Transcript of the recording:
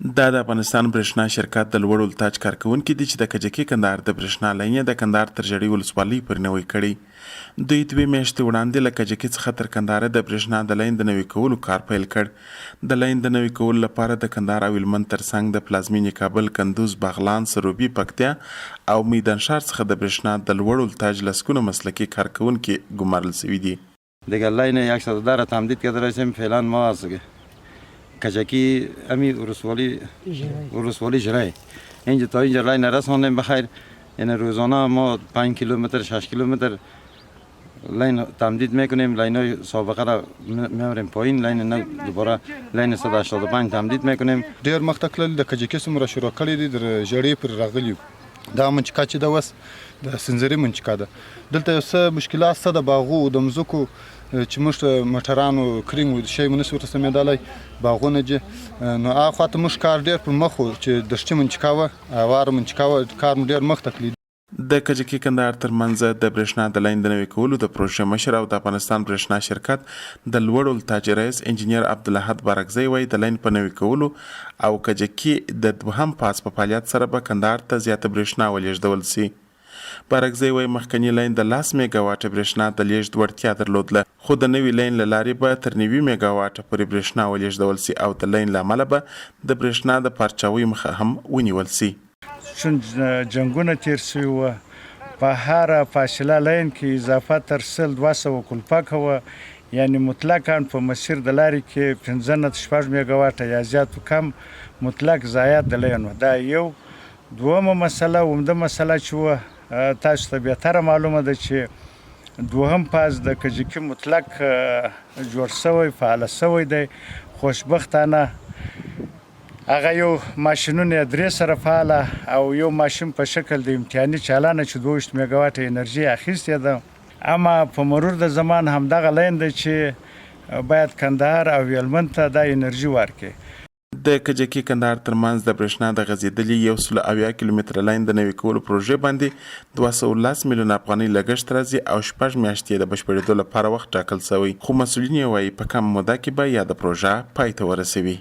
دا د افغانستان برښنا شرکت د لوړ ولتاج کارکوونکي دي چې د کجکي کندهار د برښنا لاین یې د کندهار تر ژړۍ ولسوالۍ پورې نوی کړی. دوی دوې میاشتې وړاندې له کجکي څخه تر کندهاره د برښنا د لاین د نوي کولو کار پیل کړ. د لاین د نوي کولو لپاره د کندهار او هلمند ترڅنګ د پلازمینې کابل، کندوز، بغلان، سروبي، پکتیا او میدانښار څخه د برښنا د لوړ ولتاج لسګونه مسلکي کارکوونکي ګمارل شوي دي. دیگه لاین 110 را تمدید کرده رسیم. فعلا ما از کجکی امی ولسوالی ژړۍ اینجا تا اینجا لاین رساندیم بخیر. یعنی روزانه ما 5 کیلومتر، 6 کیلومتر لاین تمدید میکنیم. لاین های سابقه را میبریم پایین، لاین نو دوباره لاین 185 تمدید میکنیم. ډیر مخته تلل، د کجکي څومره شروع کړی دی، در ژړۍ پر راغلی. دا منطقه چې ده اوس د سنځري منطقه ده، دلته یو څه مشکلات شته د باغو، د مځکو، چې موږ ته موټرانو کرینګ شی مو نشي ورته سمېدلی، باغونه دي. نو هغه خواته موږ کار ډېر پر مخ و چې دښتي منطقه وه، هواره منطقه وه، کار مو ډېر مخته کړی. د کجکي کندهار ترمنځ د برېښنا د لاین د نوي کولو د پروژې مشر او د افغانستان برېښنا شرکت د لوړ ولتاج رئیس انجنیر عبدالاحد بارکزی وايي، د لاین په نوي کولو او کجکي د دوهم فاز په فعالیت سره به کندهار ته زیاته برېښنا ولېږدول شي. بارکزی وايي، مخکني لاین د لس میګاواټه برېښنا د لېږد وړتیا درلودله، خو د نوي لاین له لارې به تر 90 میګاواټه پورې برېښنا ولېږدول شي او د لاین له امله به د برېښنا د پارچاوۍ مخه هم ونیول شي. چون جنګونه تیر شوي وه، په هره فاصله لاین کې اضافه تر 100 200 کلپکه وه، یعنی مطلقاً په مسیر د لارې کې 5 نه 6 میګاواټه یا زیات و کم مطلق ضایعات د لاین وه. دا یو. دومه مسله، عمده مسله چې وه، تاسو ته بهتره معلومه ده چې دوهم فاز د کجکي مطلق جوړ شوی، فعال شوی دی. خوشبختانه هغه یو ماشینونه یې درې سره فعاله او یو ماشین په شکل د امتحاني چالانه چې 22 میګاواټه انرژي اخیستې ده. اما په مرور د زمان همدغه لاین دی چې باید کندهار او هلمند ته دا انرژي ورکړي. د کجکي کندهار ترمنځ د برېښنا د غځېدلي 170 کیلومتره لاین د نوي کولو پروژې باندې 210 میلیونه افغانۍ لګښت راځي او 6 میاشتې یې د بشپړېدو لپاره وخت ټاکل شوی، خو مسؤلین یې وايي، په کمه موده کې به یاده پروژه پای ته ورسوي.